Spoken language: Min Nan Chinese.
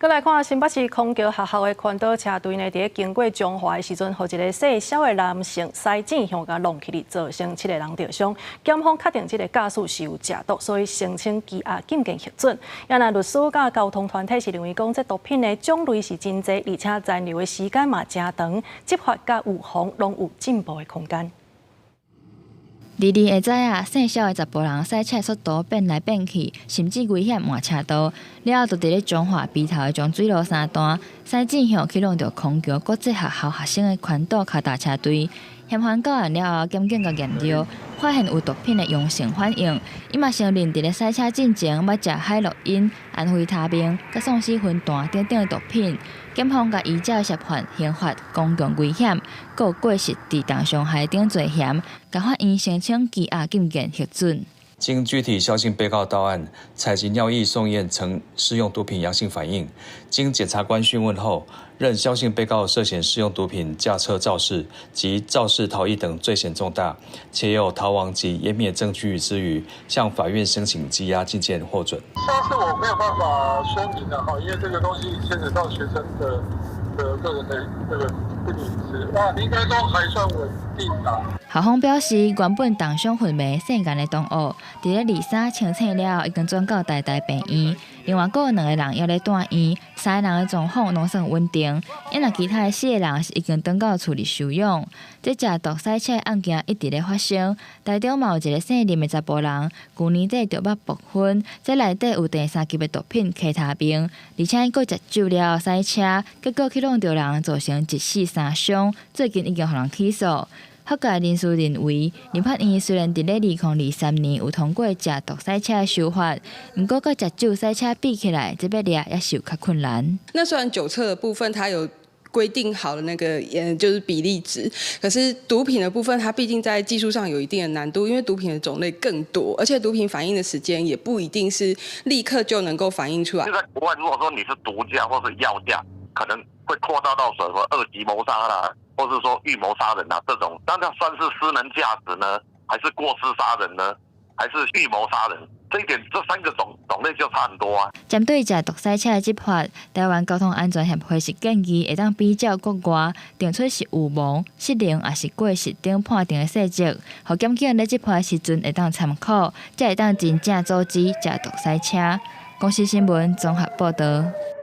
閣來看新北市空橋學校的環島車隊呢，佇咧經過彰化的時陣，予一个姓蕭的男性駛進向共挵去，造成七个人著傷。檢方確定這個駕駛是有食毒，所以申請羈押禁見核准。啊若律師佮交通團體是認為講，這毒品的種類是真濟，而且殘留的時間嘛誠長，執法佮預防攏有進步的空間。二二下早啊，姓蕭的查埔人駛車速度變來變去，甚至危險換車道。了後，就佇咧彰化埤頭的彰水路三段，駛進向去挵著空橋國際學校學生的環島跤踏車隊。嫌犯到案了後，檢警共驗著，發現有毒品的陽性反應。伊嘛承認佇咧駛車進前捌食海洛因、安非他命、佮喪屍魂彈等等的毒品。檢方共依照涉犯刑法公共危險、閣有過失致重傷害等罪嫌，共法院申請羈押禁見核准。經具體蕭姓被告到案，採集尿液送驗呈施用毒品陽性反應。經檢察官訊問後，認蕭姓被告涉嫌施用毒品駕車肇事及肇事逃逸等罪嫌重大，且有逃亡及湮滅證據之虞，向法院申請羈押禁見獲准。這是我沒有辦法說明的哈，因為這個東西牽扯到學生的個人的這個隱私，那應該都還算穩定啦。校方表示，原本重傷昏迷姓顏的同學，佇咧二三清醒了後，已經轉到台大病院。另外，閣有兩個人猶咧住院，三个人的狀況攏算穩定。啊若其他的四个人是已經轉到厝裡休養。這食毒駛車案件一直咧發生，台中嘛有一个姓林的查埔人，舊年底著捌爆熏，這內底有第三級的毒品 K 他命，而且伊閣食酒了後駛車，結果去挵著人，造成一死三傷，最近已經予人起訴。法界人士認為，立法院雖然佇咧2023年有通過食毒駛車的修法，毋過佮食酒駛車比起來，這欲掠猶是有較困難。那雖然酒測的部分，它有規定好的那個，就是比例值，可是毒品的部分，它畢竟在技術上有一定的難度，因為毒品的種類更多，而且毒品反應的時間也不一定是立刻就能夠反映出來。就在國外，如果說你是毒駕或是藥駕，可能會擴大到什麼二級謀殺啦，或是說預謀殺人啊這種，那這算是失能駕駛呢，還是過失殺人呢，還是預謀殺人？這一點，這三個種類就差很多啊。針對食毒駛車的執法，台灣交通安全協會是建議會當比照國外，定出是預謀、失能抑是過失等判定的細則，予檢警咧執法的時陣會當參考，才會當真正阻止食毒駛車。公視新聞綜合報導。